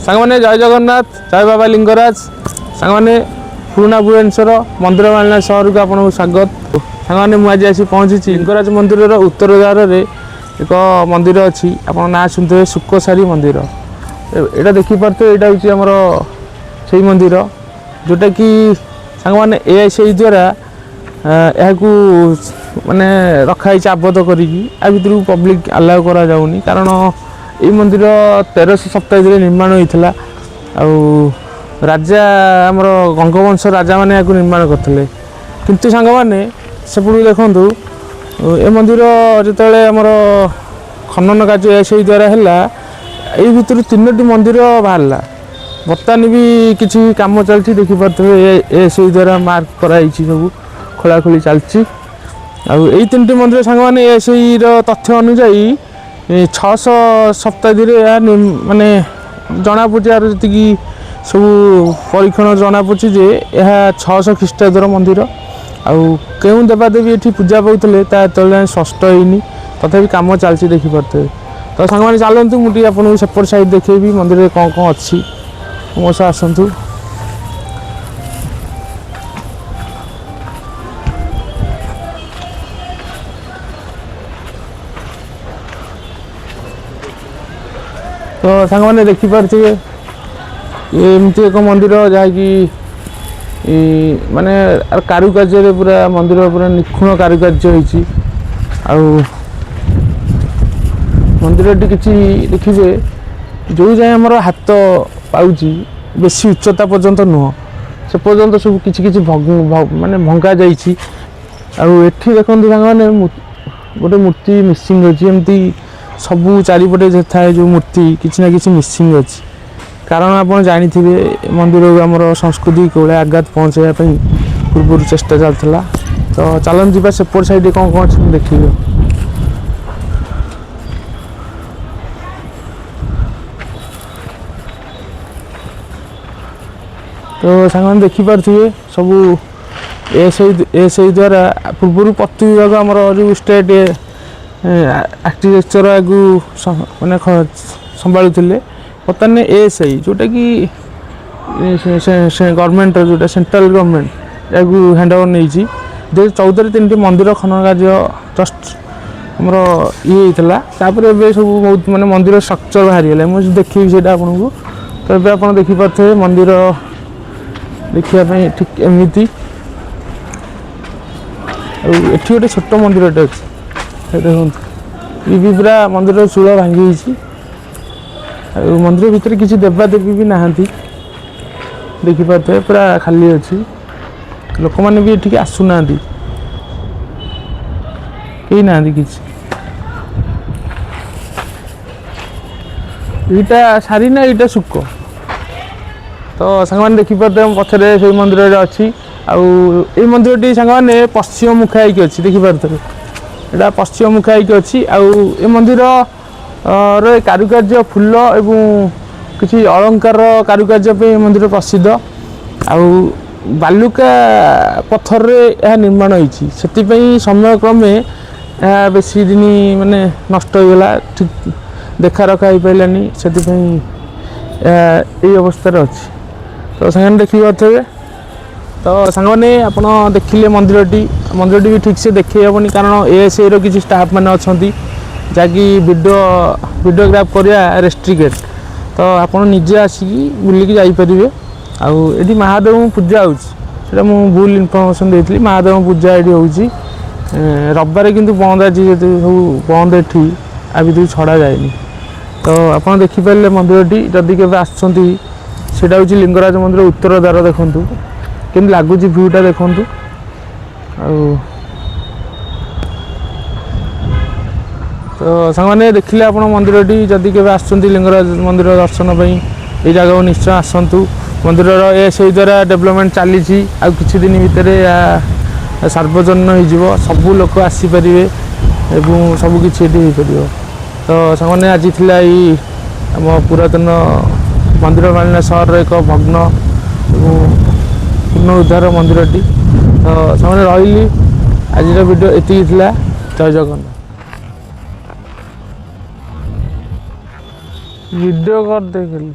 ସାଙ୍ଗମାନେ ଜୟ ଜଗନ୍ନାଥ, ଜୟ ବାବା ଲିଙ୍ଗରାଜ। ସାଙ୍ଗମାନେ, ପୁରୁଣା ଭୁବନେଶ୍ୱର ମନ୍ଦିର ମାଳିନୀ ସହରକୁ ଆପଣଙ୍କୁ ସ୍ୱାଗତ। ସାଙ୍ଗମାନେ, ମୁଁ ଆଜି ଆସି ପହଞ୍ଚିଛି ଲିଙ୍ଗରାଜ ମନ୍ଦିରର ଉତ୍ତର ଦ୍ୱାରରେ ଏକ ମନ୍ଦିର ଅଛି। ଆପଣ ନାଁ ଶୁଣିଥିବେ, ଶୁକଶାରୀ ମନ୍ଦିର। ଏଇଟା ଦେଖିପାରୁଥିବେ, ଏଇଟା ହେଉଛି ଆମର ସେଇ ମନ୍ଦିର ଯେଉଁଟାକି ସାଙ୍ଗମାନେ ଏଆଇସିଆଇ ଦ୍ୱାରା ଏହାକୁ ମାନେ ରଖାହେଇଛି ଆବଦ୍ଧ କରିକି। ଆ ଭିତରକୁ ପବ୍ଲିକ୍ ଆଲାଉ କରାଯାଉନି, କାରଣ ଏଇ ମନ୍ଦିର 1300 ଶତାବ୍ଦୀରେ ନିର୍ମାଣ ହୋଇଥିଲା ଆଉ ରାଜା ଆମର ଗଙ୍ଗବଂଶ ରାଜାମାନେ ଏହାକୁ ନିର୍ମାଣ କରିଥିଲେ। କିନ୍ତୁ ସାଙ୍ଗମାନେ, ସେପଟକୁ ଦେଖନ୍ତୁ, ଏ ମନ୍ଦିର ଯେତେବେଳେ ଆମର ଖନନ କାର୍ଯ୍ୟ ଏଆଇସିଆଇ ଦ୍ୱାରା ହେଲା, ଏଇ ଭିତରୁ ତିନୋଟି ମନ୍ଦିର ବାହାରିଲା। ବର୍ତ୍ତମାନ ବି କିଛି କାମ ଚାଲିଛି, ଦେଖିପାରୁଥିବେ ଏଏସ୍ଆଇ ଦ୍ୱାରା ମାର୍କ କରାହେଇଛି, ସବୁ ଖୋଳାଖୋଳି ଚାଲିଛି। ଆଉ ଏଇ ତିନିଟି ମନ୍ଦିର ସାଙ୍ଗମାନେ, ଏଏସ୍ଆଇର ତଥ୍ୟ ଅନୁଯାୟୀ 600 ଶତାବ୍ଦୀରେ ଏହା ମାନେ ଜଣାପଡ଼ୁଛି। ଏହାର ଯେତିକି ସବୁ ପରୀକ୍ଷଣ ଜଣାପଡ଼ୁଛି ଯେ ଏହା 600 ଖ୍ରୀଷ୍ଟାବ୍ଦର ମନ୍ଦିର। ଆଉ କେଉଁ ଦେବାଦେବୀ ଏଠି ପୂଜା ପାଉଥିଲେ ତା ଏତେବେଳେ ଯାଏଁ ସ୍ପଷ୍ଟ ହେଇନି, ତଥାପି କାମ ଚାଲିଛି, ଦେଖିପାରୁଥିବେ। ତ ସାଙ୍ଗମାନେ ଚାଲନ୍ତୁ, ମୁଁ ଟିକେ ଆପଣଙ୍କୁ ସେପଟ ସାଇଡ଼୍ ଦେଖେଇବି ମନ୍ଦିରରେ କ'ଣ କ'ଣ ଅଛି। ମୋ ସହ ଆସନ୍ତୁ। ତ ସାଙ୍ଗମାନେ ଦେଖିପାରୁଥିବେ, ଏମିତି ଏକ ମନ୍ଦିର ଯାହାକି ମାନେ କାରୁକାର୍ଯ୍ୟରେ ପୁରା ମନ୍ଦିର ପୁରା ନିଖୁଣ କାରୁକାର୍ଯ୍ୟ ହେଇଛି। ଆଉ ମନ୍ଦିରଟି କିଛି ଦେଖିବେ, ଯେଉଁ ଯାଏଁ ଆମର ହାତ ପାଉଛି, ବେଶୀ ଉଚ୍ଚତା ପର୍ଯ୍ୟନ୍ତ ନୁହଁ, ସେ ପର୍ଯ୍ୟନ୍ତ ସବୁ କିଛି କିଛି ମାନେ ଭଙ୍ଗା ଯାଇଛି। ଆଉ ଏଠି ଦେଖନ୍ତୁ ସାଙ୍ଗମାନେ, ଗୋଟେ ମୂର୍ତ୍ତି ମିସିଂ ଅଛି। ଏମିତି ସବୁ ଚାରିପଟେ ଥାଏ ଯେଉଁ ମୂର୍ତ୍ତି, କିଛି ନା କିଛି ମିସିଂ ଅଛି, କାରଣ ଆପଣ ଜାଣିଥିବେ ମନ୍ଦିରକୁ ଆମର ସଂସ୍କୃତି କେଉଁଭଳିଆ ଆଘାତ ପହଞ୍ଚାଇବା ପାଇଁ ପୂର୍ବରୁ ଚେଷ୍ଟା ଚାଲିଥିଲା। ତ ଚାଲନ୍ତୁ ଯିବା, ସେପଟ ସାଇଡ଼୍ରେ କ'ଣ କ'ଣ ଅଛି ମୁଁ ଦେଖିବି। ତ ସାଙ୍ଗମାନେ ଦେଖିପାରୁଥିବେ, ସବୁ ଏଏସ୍ଆଇ ଦ୍ୱାରା ପୂର୍ବରୁ ପତ୍ତ ବିଭାଗ ଆମର ଯେଉଁ ଷ୍ଟେଟ୍ ଆର୍କିଟେକ୍ଚର ଆଗକୁ ମାନେ ସମ୍ଭାଳୁଥିଲେ। ବର୍ତ୍ତମାନ ଏଏସ୍ଆଇ, ଯେଉଁଟାକି ଗଭର୍ଣ୍ଣମେଣ୍ଟର, ଯେଉଁଟା ସେଣ୍ଟ୍ରାଲ ଗଭର୍ଣ୍ଣମେଣ୍ଟ ଏହାକୁ ହ୍ୟାଣ୍ଡ ଓଭର ନେଇଛି। 2014ରେ ତିନିଟି ମନ୍ଦିର ଖନନ କାର୍ଯ୍ୟ ଜଷ୍ଟ ଆମର ଇଏ ହେଇଥିଲା। ତାପରେ ଏବେ ସବୁ ବହୁତ ମାନେ ମନ୍ଦିର ଷ୍ଟ୍ରକ୍ଚର ବାହାରିଗଲା, ମୁଁ ଦେଖିବି ସେଇଟା ଆପଣଙ୍କୁ। ତ ଏବେ ଆପଣ ଦେଖିପାରୁଥିବେ, ମନ୍ଦିର ଦେଖିବା ପାଇଁ ଠିକ୍ ଏମିତି। ଆଉ ଏଠି ଗୋଟେ ଛୋଟ ମନ୍ଦିରଟେ ଅଛି, ଦେଖନ୍ତୁ, ଇଏ ବି ପୁରା ମନ୍ଦିରର ଚୂଳ ଭାଙ୍ଗି ଯାଇଛି। ଆଉ ମନ୍ଦିର ଭିତରେ କିଛି ଦେବାଦେବୀ ବି ନାହାନ୍ତି, ଦେଖିପାରୁଥିବେ ପୁରା ଖାଲି ଅଛି। ଲୋକମାନେ ବି ଏଠିକି ଆସୁନାହାନ୍ତି, କେହି ନାହାନ୍ତି କିଛି। ଏଇଟା ସାରି ନା ଏଇଟା ଶୁକ। ତ ସାଙ୍ଗମାନେ ଦେଖିପାରୁଥିବେ, ଆମ ପଛରେ ସେଇ ମନ୍ଦିରଟା ଅଛି। ଆଉ ଏଇ ମନ୍ଦିରଟି ସାଙ୍ଗମାନେ ପଶ୍ଚିମ ମୁଖା ହେଇକି ଅଛି, ଦେଖିପାରୁଥିବେ, ଏଇଟା ପଶ୍ଚିମ ମୁଖା ହେଇକି ଅଛି। ଆଉ ଏ ମନ୍ଦିର ର କାରୁକାର୍ଯ୍ୟ ଫୁଲ ଏବଂ କିଛି ଅଳଙ୍କାର କାରୁକାର୍ଯ୍ୟ ପାଇଁ ଏ ମନ୍ଦିର ପ୍ରସିଦ୍ଧ। ଆଉ ବାଲୁକା ପଥରରେ ଏହା ନିର୍ମାଣ ହେଇଛି, ସେଥିପାଇଁ ସମୟକ୍ରମେ ଏହା ବେଶୀ ଦିନ ମାନେ ନଷ୍ଟ ହେଇଗଲା, ଠିକ୍ ଦେଖା ରଖା ହେଇପାରିଲାନି, ସେଥିପାଇଁ ଏହା ଏଇ ଅବସ୍ଥାରେ ଅଛି। ତ ସାଙ୍ଗମାନେ ଦେଖିପାରୁଥିବେ। ତ ସାଙ୍ଗମାନେ ଆପଣ ଦେଖିଲେ ମନ୍ଦିରଟି, ମନ୍ଦିରଟି ବି ଠିକ୍ସେ ଦେଖେଇ ହେବନି, କାରଣ ଏଏସ୍ଆଇର କିଛି ଷ୍ଟାଫ୍ ମାନେ ଅଛନ୍ତି ଯାହାକି ଭିଡ଼ିଓଗ୍ରାଫ କରିବା ରେଷ୍ଟ୍ରିକ୍ଟେଡ଼। ତ ଆପଣ ନିଜେ ଆସିକି ବୁଲିକି ଯାଇପାରିବେ। ଆଉ ଏଠି ମହାଦେବଙ୍କ ପୂଜା ହେଉଛି, ସେଇଟା ମୁଁ ଭୁଲ ଇନଫର୍ମେସନ୍ ଦେଇଥିଲି। ମହାଦେବଙ୍କ ପୂଜା ଏଠି ହେଉଛି ରବିବାରେ, କିନ୍ତୁ ବନ୍ଦ ଆଜି, ଯେହେତୁ ସବୁ ବନ୍ଦ ଏଠି, ଆ ଭିତରକୁ ଛଡ଼ା ଯାଏନି। ତ ଆପଣ ଦେଖିପାରିଲେ ମନ୍ଦିରଟି, ଯଦି କେବେ ଆସୁଛନ୍ତି, ସେଇଟା ହେଉଛି ଲିଙ୍ଗରାଜ ମନ୍ଦିର ଉତ୍ତର ଦ୍ୱାର। ଦେଖନ୍ତୁ କେମିତି ଲାଗୁଛି ଭ୍ୟୁଟା, ଦେଖନ୍ତୁ। ଆଉ ତ ସାଙ୍ଗମାନେ ଦେଖିଲେ ଆପଣ ମନ୍ଦିରଟି, ଯଦି କେବେ ଆସୁଛନ୍ତି ଲିଙ୍ଗରାଜ ମନ୍ଦିର ଦର୍ଶନ ପାଇଁ ଏଇ ଜାଗାକୁ ନିଶ୍ଚୟ ଆସନ୍ତୁ। ମନ୍ଦିରର ଏ ସେଇ ଦ୍ୱାରା ଡେଭଲପମେଣ୍ଟ ଚାଲିଛି, ଆଉ କିଛି ଦିନ ଭିତରେ ଏହା ସାର୍ବଜନୀନ ହେଇଯିବ, ସବୁ ଲୋକ ଆସିପାରିବେ ଏବଂ ସବୁ କିଛି ଏଠି ହେଇପାରିବ। ତ ସାଙ୍ଗମାନେ, ଆଜି ଥିଲା ଏଇ ଆମ ପୁରାତନ ମନ୍ଦିର ମାଳିନୀ ସହରର ଏକ ଭଗ୍ନ ଏବଂ ପୁନରୁଦ୍ଧାର ମନ୍ଦିରଟି। ତ ସାଙ୍ଗମାନେ ରହିଲି, ଆଜିର ଭିଡ଼ିଓ ଏତିକି ଥିଲା। ଜୟ ଜଗନ୍ନାଥ। ଭିଡ଼ିଓ କରିଦେ ଖାଲି।